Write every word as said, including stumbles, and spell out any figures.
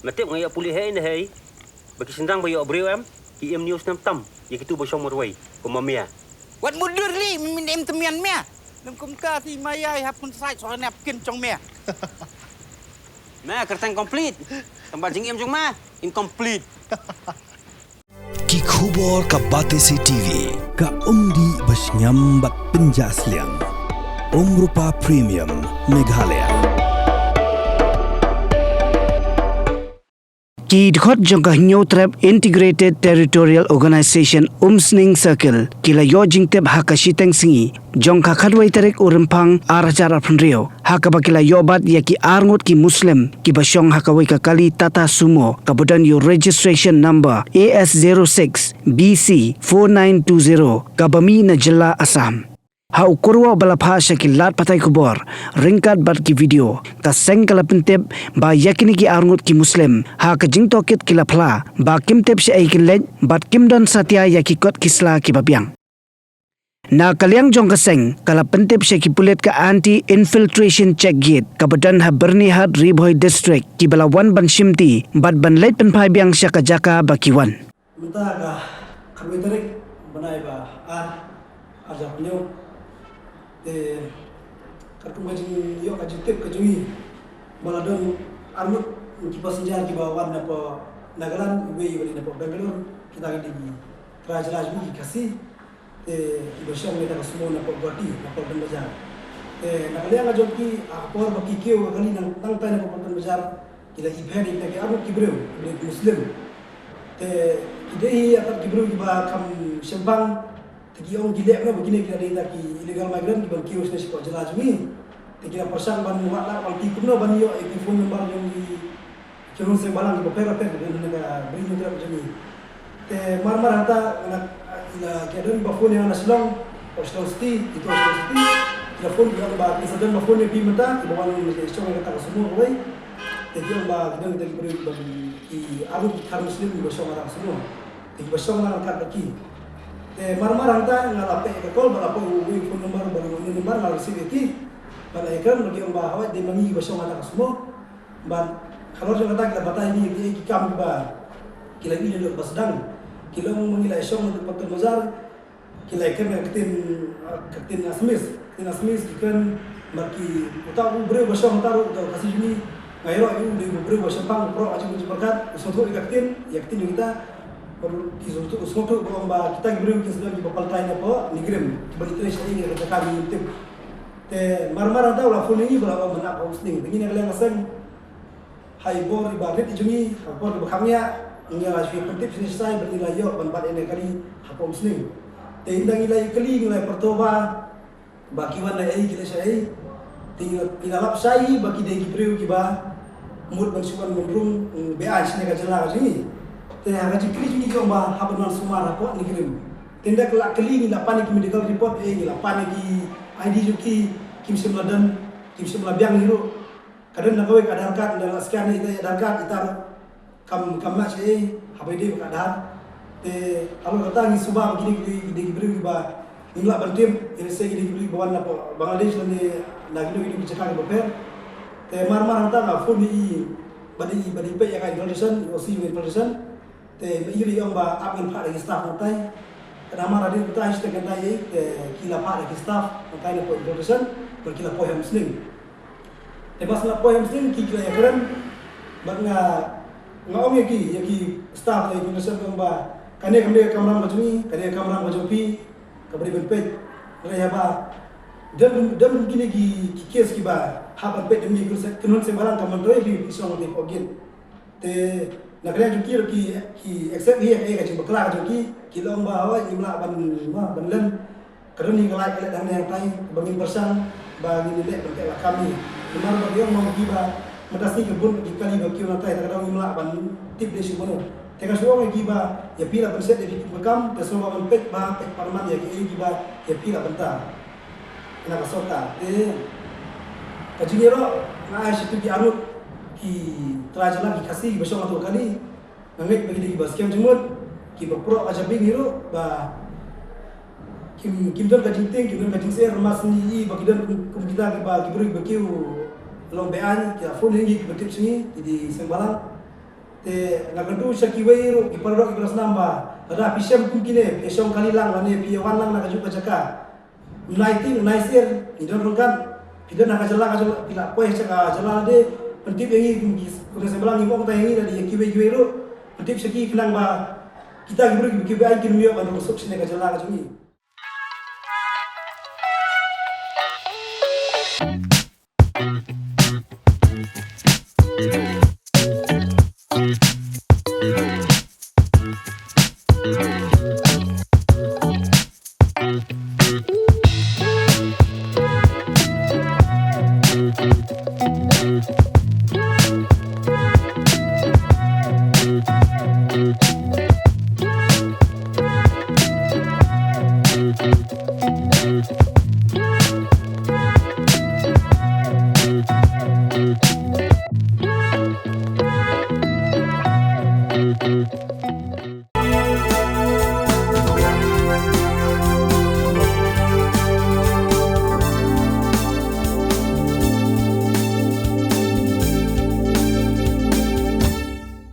Me tip nga ïoh pule hei ne hei. Ba ki shynrang ba ïoh briew em, ki im news tam tam ïa kitu ba shong marwei kum ma mia. Wat mutdur li, me im tmian mia. Lem kumta ti ma ïai hap kun sait soh nep kin jong mia. Me kyrteng complete. Tang ba jingim jong me incomplete. Ki khubor ka Batesi T V. Ka umdih ba shngiam bad pynjah sliang. Umrupa Premium Meghalaya. Ki dkhot jong ka Hynñiewtrep Integrated Territorial Organization Umsning Circle ki la ïoh jingtip ha ka shiteng sngi jong ka khatwei tarik u Rymphang ar hajar arphew hynriew, ha kaba ki la ïoh bat ïa ki arngut ki Muslim kiba shong ha kawei ka kali Tata Sumo kaba don ïa u registration number A S zero six B C four nine two zero kaba mih na jylla Assam. Ha u kyrwoh ba la phah sha ki lad pathai khubor ryngkat bad ki video, ka seng ka la pyntip ba ïa kine ki arngut ki Muslim ha ka jingtohkit ki la phla ba kim tip shaei kin leit bad kim don satia ïa ki kot ki sla kiba biang. Na ka liang jong ka seng ka la pyntip sha ki pulit ka Anti Infiltration Check Gate kaba don ha Byrnihat, Ri Bhoi District, kiba la wan ban shimti bad ban leit pynphai biang sha ka jaka ba ki wan. Mynta ka khatwei tarik bnai ba ar, ar hajar arphew hynñiew. Te katkum ka jingïoh ka jingtip ka jong ngi ba la don arngut ki passenger kiba wan napoh Nagaland, iwei iwei napoh Bangalore, kita ki dei ki trai jylla jong ngi ki Khasi. Te kiba shong na kata ka sumo napoh Guwahati, napoh Patan Bazar. Te na ka liang ka jong ki, ha ka por ba ki kiew ka kali nang tang tai napoh Patan Bazar, ki la ïapher ïa kita ki arngut ki briew, ki briew Muslim. Te ki dei hi ïa ki briew kiba kham shemphang, te ki ong ki leh kumno ba kine ki la dei kita ki illegal migrant kiban kiew shane shapoh jylla jong ngi. Te ki la pyrshang ban wad lad wal ki kumno ban ïoh ïa ki phone number jong ki ki nong seng balang kiba pher bapher kiba don ha ka Bri Hynñiewtrep jong ngi. Te mar mar hangta nga la, ki la don ba phone ïa nga na Shillong, ha Shillong City, kito ha Shillong City. Ki la phone ki ong ba ki sa don ba phone ïa phi mynta, kiba wan shong ïa kata ka sumo kawei. Te ki ong ba ki don kita ki briew kiba ki arngut ki Khar Muslim kiba shong ha kata ka sumo. Te kiba shong lang ryngkat bad ki. Te mar mar hangta nga la peit ïa ka call, ba la poi uwei u phone number, ba uwei u number nga la receive ïa ki. Ba la ïakren ba ki ong ba hooid dei ma ngi kiba shong ha kata ka sumo. Bad halor jong kata ki la batai ïa ngi ïa ki kam kiba ki la ïohi naduh ba sdang. Ki la ong ba ngi la shong naduh Patan Bazar, ki la ïakren ka ktien, ka ktien Assamese, ka ktien Assamese ki kren. Bad ki, uta u briew ba shong uta ruh, uta u Khasi jong ngi, nga ïaroh ïa u, u dei u briew ba shemphang, u proh ha ka jingpyrkhat, u sngewthuh ïa ka ktien, ïa ka ktien jong kita. Bad ki sngewthuh, u sngewthuh ba ong ba kita ki briew kin sa don kiba paltai napoh NEIGRIHMS, kiba ïatrei shaei ïa ka jaka ba ngi tip. Te mar mar hangta u la phone ïa ngi ba la ong ban ap ha Umsning. Te ngi na ka liang ka seng, ha i bor iba rit jong ngi, ha i bor iba kham ngiah, ngi la shu pyntip shane shai bad ngi la ïoh ban bat ïa kane ka kali hapoh Umsning. Te ynda ngi la ïoh kali ngi la pyrto ba, ba ki wan naei, ki leit shaei. Te ngi la, ngi la lap shai ba ki dei ki briew kiba mut ban shu wan ban rung, mm, beaiñ shane ka jylla ka jong ngi. Te ha ka jingkylli jong ngi ki ong ba hap ban wan sumar hapoh NEIGRIHMS. Te ynda ki la kylli ngi la pan ïa ki medical report, eh, ngi la pan ïa ki I D jong ki, kim shym la don, kim shym la biang hi ruh. Ka don na kawei ka Aadhaar card, ynda la scan ïa ita i Aadhaar card, ita ruh kam, kam match ei ei haba ïadei bad ka Aadhaar. Te halor kata ngi suba ba kine ki dei, ki dei ki briew kiba ngim lah ban tip, ïa lehse ki dei ki briew kiba wan napoh Bangladesh lane na kino kino ki jaka kiba pher. Te mar mar hangta nga phone ïa i ba dei, ba dei peit ïa ka infiltration, i O C infiltration. Te ma i ruh i ong ba ap ngin phah da ki staff nangtai. Ka namar hadien kata, hashtag kata ei, te ki la phah da ki staff nangtai napoh infiltration, bad ki la poi ha Umsning. Te ba shu la poi ha Umsning ki, ki la ïakren bad nga, nga ong ïa ki, ïa ki staff na infiltration, nga ong ba kane kam dei ka kamram ka jong ngi, kane ka kamram ka jong phi, kaba dei ban peit. Hynrei haba don, don kine ki, ki case kiba hap ban peit da kine ki kynhun seng balang, kam myntoi phi, phi shong hapoh gate. Te na ka liang jong ki ruh ki, ki accept hi ïa ka jingbakla ka jong ki, ki la ong ba hooid ngim lah ban, ban, ban len. Ka don hi ka lait ka leit hangne hangtai ba ngin pyrshang ba ngin leh ban teh lakam hi. Namar ba ki ong ma ki ba mynta sngi ka bun ki kali ba kiew nangtai, te ka daw ngim lah ban tip dei shuh mano. Te nga shu ong ïa ki ba ïa phi lah ban set ïa phi kum ka kam, te sngewbha ban peit bha, peit parman ïa kiei kiba ïa phi lah bynta na ka sorkar. Te ka jingïaroh nga ai sha kito ki arngut ki trai jylla ki Khasi kiba shong ha kato ka kali. Nga ngeit ba ki dei kiba skhem jingmut, kiba proh ka jabieng hi ruh, ba kim, kim don ka jingtieng, kim don ka jingsyier, namar sngi i ba ki don kum, kum kita kiba, ki briew kiba kiew long beaiñ, ki la phone ïa ngi kiba tip sha ngi, ki dei seng balang. Te nga kyntu sha kiwei ruh ki para doh ki para snam ba lada phi shem kum kine, phi shong kali lang lane phi wan lang na kajuh ka jaka, u nai ting u nai sir, ngi don ryngkat. Phi don ha ka jylla ka jong, phi la poi sha ka jylla lade, pyntip ïa ngi kum ki, kum ki seng bhalang, ngi ong ta ïa ngi lade ïa kiwei kiwei ruh, pyntip sha ki khnang ba kita ki briew kiba kin ïoh ban rung suk shane ka jylla ka jong ngi.